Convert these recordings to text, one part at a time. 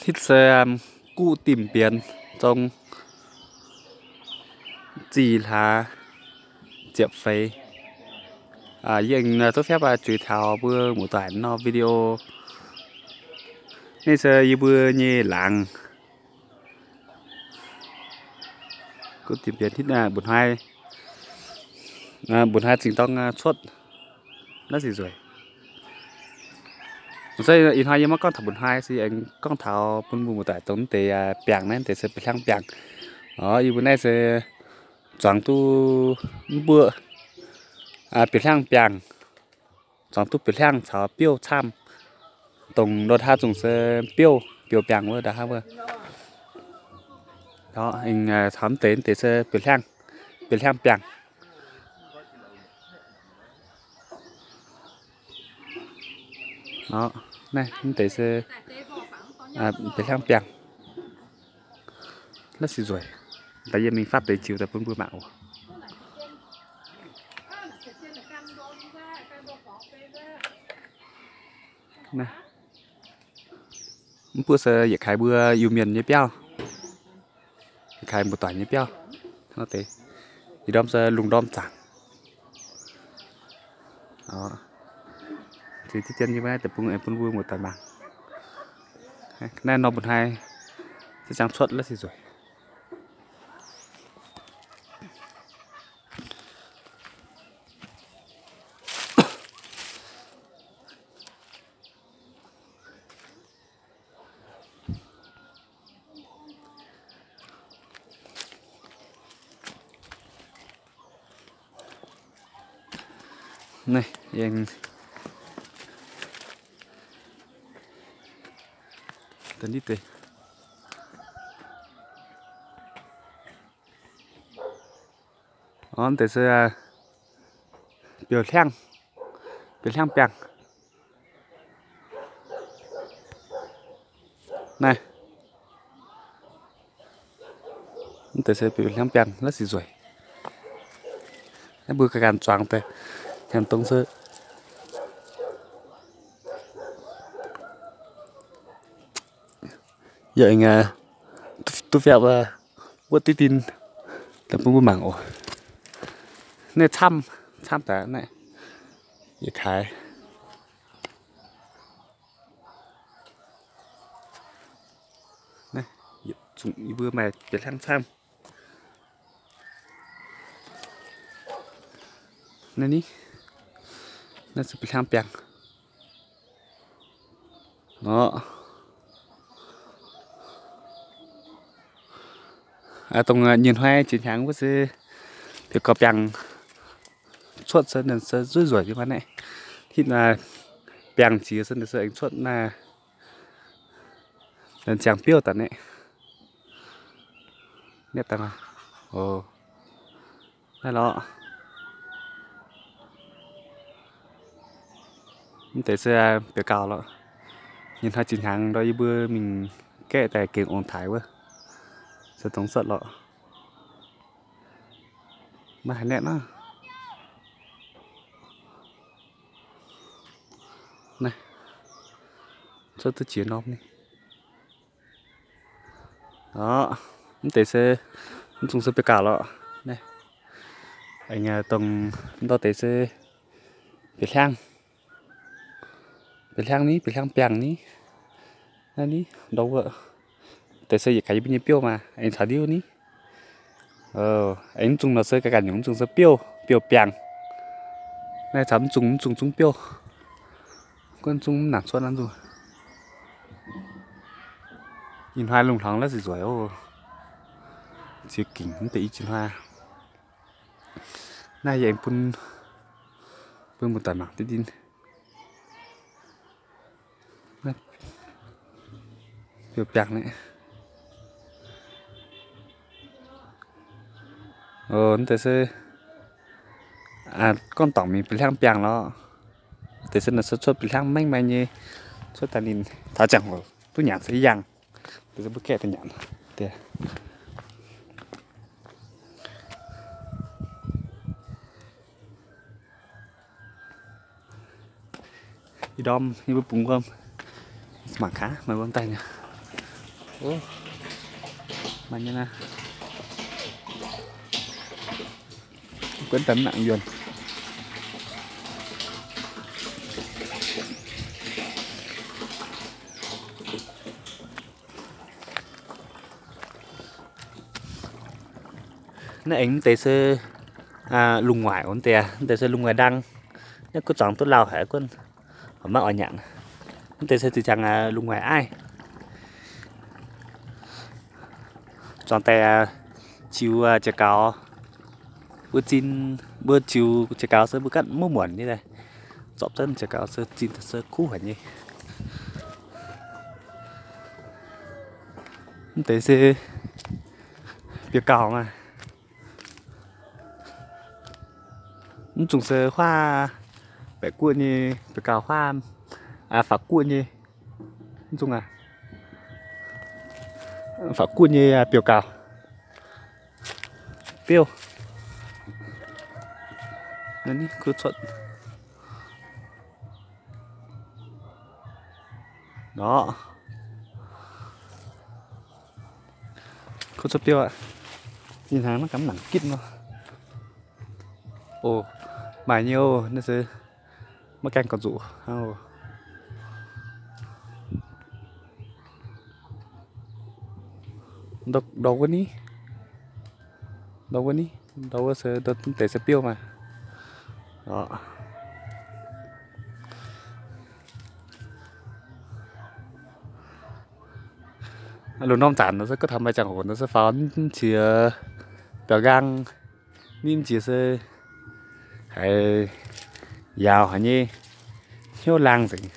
Hitv se guv dimh bienx zong zih hlaax ziepc feix. Yie aengx duqv fiapv juix taux mbuo muoz-doic nor video. Naaiv se yie mbuo nyei laangz. Guv dimh bienx hitv mba'hnoi, mba'hnoi zingh dorng cuotv naaiv sic nzueic. Se ih hnoi yie maiv gorngv taux mba'hnoi, se aengx gorngv taux bun mbuo muoz-doic dongh mv deix biangh naaiv, mv deix se bieqc hliangv biangh. Yie mbuo naaiv se zuangx duqv mv buoqv bieqc hliangv biangh, zuangx duqv bieqc hliangv caux biouv camv. Dongh ndortv hnangv zungh se biouv, biouv biangh wuov ndortv hnangv wuov. Caux mv deix, mv deix se bieqc hliangv, bieqc hliangv biangh. Naaiv mv deix se bieqc hliangv biangh. Naaiv sic nzueic. Daaih yie mingh fatv deix ziux daaih bun mbuo mangc oc. Mv buoqv se yietc kaaix mbuo Iu-Mienh nyei biauv, yietc kaaix mbuo doic nyei biauv. Ih ndorm se lungh ndorm zaangc. Deix dien yie mbuo naaiv deic-bung aengx bun mbuo muoz-doic mangc. Naaiv norm mbuo hnoi se ziangh cuotv naaiv sic nzueic. Naaiv aengx deix, deix se biouv hliangv, biouv hliangv biangh. Naaiv, mv deix se biouv hliangv biangh naaiv sic nzueic. Naaiv mbuo ganh ganh zuangx deix, hnyangx dongh se yie aengx duqv fiapv wuov diqv dien daaih bun mbuo mangc oc. Naaiv camv, camv daaih naaiv yietc kaaix. Naaiv yietc zungv yie mbuo maaih bieqc hliangv camv. Naaiv ni, naaiv se bieqc hliangv biangh. Nor, dongh nyei hnoi jiex hnyangx wuov se biouv gauh biangh cuotv se, se zuov nzueic nyei maah naaiv. Hitv biangh jiex se, se aengx cuotv naaiv, ziangh biouv daaih naaiv. Nietv daaih, o, naaiv lorqc. Mv deix se biouv gauh lorqc. Nyei hnoi jiex hnyangx ndau yie mbuo mingh gaeqv daaih gengh ong-taaix wuov, se dongh cuotv lorqc. Maiv haaix nietv naaiv. Naaiv, cuotv duqv jiex norm ni. Mv deix se, mv zungh se biouv gauh lorqc. Naaiv, aengx dongh ndau deix se bieqc hliangv, bieqc hliangv ni, bieqc hliangv biangh ni. Naaiv ni, ndau wuov deix se yietc kaaix yie mbuo nyei biouv maah, aengx caux ndiuv ni. Aengx mv zungh nor se ganh ganh nyungc, mv zungh se biouv, biouv biangh. Naaiv caux mv zungh, mv zungh zungv biouv. Gunv zungv mv nangc cuotv naaiv nzungh. Ih hnoi lungh hlongx naaiv sic nzueic oc. Ziex gingc mv deix i jiex hnoi. Naaiv yie aengx bun, bun mbuo doic mangc diqv dien. Biouv biangh naaiv. Mv deix se gorngv dorngc mingh bieqc hliangv biangh lorqc. Deix se nor se cuotv bieqc hliangv maengv maengh nyei, cuotv daaih ninh taux ziangh hoc duqv nyanc se yangh. Deix se mbuo gaeqv daaih nyanc. Ih ndorm yie mbuo bungx wuom, mangc gaax maaih wuom daaih nyei. Maaih nyei naaiv. Guonv daaih mv nangc yuonh. Naaiv aengx mv deix se lungh waaic oc, mv deix, mv deix se lungh waaic ndang. Naaiv kuv zuangx duqv lauh haic, guonv maiv oix nyanc. Mv deix se ziqc ziangx lungh waaic aiv. Zuangx daaih ziux jiex gaux, mbuo zinh, mbuo ziux jiex gaux se mbuo ganh muv muonc nyei daaih. Zorpc zunv jiex gaux se zinh se kuv haic nyei. Mv deix se biouv-gauh maah. Mv zungh se huaav baeqc guoqv nyei, biouv-gauh huaav faaux guoqv nyei. Mv zungh aac, faaux guoqv nyei biouv-gauh. Biouv. Nor, kuv cuotv biouv aqv. Zinh hnaangx naaiv gamh nangc gitv nor. Oc, maaih nyei oc, naaiv se maiv gaengh gorngv nzuqc hnangv oc. Ndau wuov ni, ndau wuov ni, ndau wuov se ndau deix se biouv maah. Lungh ndorm zanc nor se gorngv taux maaih ziangh hoc nor se faaux mv qiex biaux nqaang, mv qiex se haiz yaauc haic nyei, hnyouv laangh nzengc.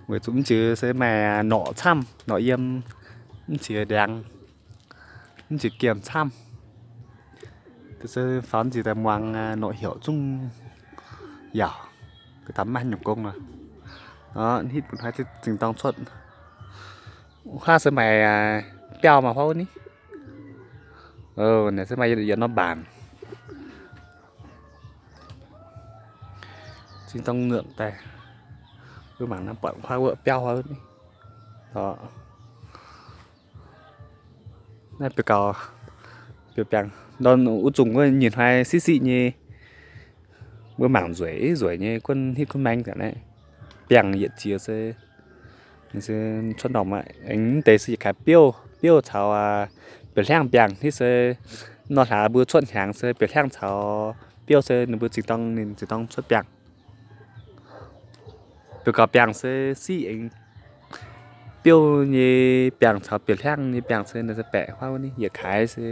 Weic zuqc mv qiex se maaih norqc camv, norqc yiem, mv qiex ndiangx, mv qiex giemh camv. Se faaux mv qiex daaih muangx norqc heuc zungv yaauc, ga'damv maiv nyungc gong nor. Hitv mbu'hnoi zingh dorng cuotv. Huaav se maaih biauv maaih huaav wuov ni. Naaic se maaih yietc norm mbaanc. Zingh dorng ngeuqc daaih. Mbuo mangc naaiv buatc huaav wuov biauv huaav wuov ni. Naaiv biauv gauh, biauv biangh. Ndorm wuov zungh wuov nyei hnoi siqv siqv nyei. Mbuo mangc nzueic nzueic nyei, guonv hitv gunv maeng zanc naaiv. Biangh yietc jiex se, se cuotv ndorm aqv. Aengx mv deix se yietc kaaix biouv, biouv caux biauv hlangv biangh hitv se nor hlaax mbuo cuotv hnyangx se biauv hlangv caux biouv se ninh mbuo zingh dorng, ninh zingh dorng cuotv biangh. Biauv gauh biangh se siqv aengx biouv nyei biangh caux biauv hlangv nyei biangh se naaiv se baeqc huaav wuov ni yietc kaaix se.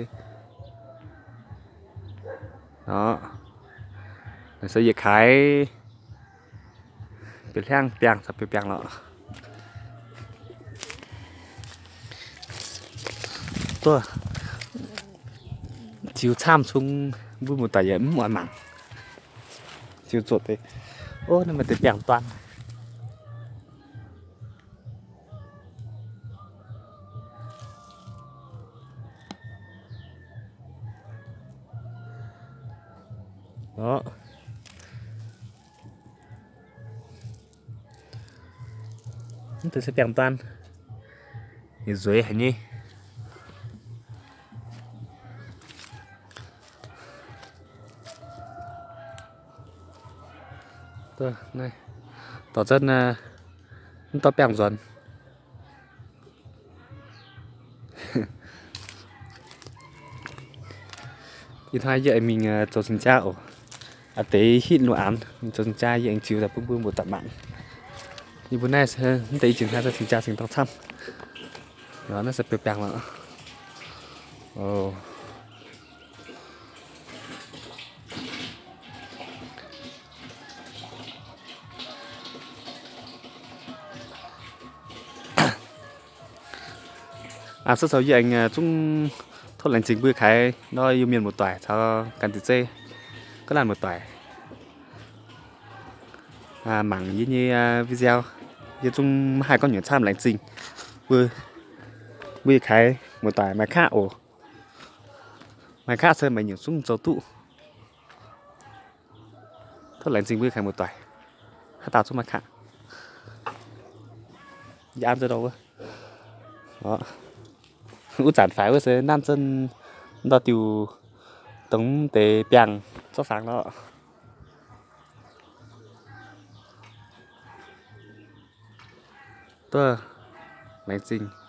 Naaiv se yietc kaaix biauv hlangv biangh caux biauv biangh lorqc. Duqv ziux camv cun mbuo muoz-doic yaac mv oix mangc. Ziux zuqc deix. Ov, naaiv maaih deix biangh duan. Mv deix se biangh duan, yietc nzueic haic nyei. Dorh zanv mv dorh biangh nzuonx. Ih hnoi yie aengx mingh zoux cing-jaa oc. A'deix hitv lu anx mingh zoux cing-jaa, yie aengx ziux daaih bun mbuo mbuo doic mangc. Yie mbuo naaiv se mv deix i ziex hnoi zoux cing-jaa cingx dorng camv. Naaiv se biauv biangh lorqc. Aa, se zoux yie aengx zungv tov laengz zingh mbuo kaaix nor Iu-Mienh muoz-doic caux gan deix zeiv ga'naaiv muoz-doic mangc yie nyei video. Yie zungv maiv haih gorngv nyungc camv, laengz zingh mbuo, mbuo kaaix muoz-doic maaih qaqv oc. Maaih qaqv se meih nyungc zungv zoux duqv. Tov laengz zingh mbuo kaaix muoz-doic. Haaix dauh zungv maaih qaqv. Yie an zoux ndau wuov. Wuov zanc faix wuov se nanv zunv ndau diuh dongh deix biangh zorqv fangx lorqc. Duqv laengz zingh.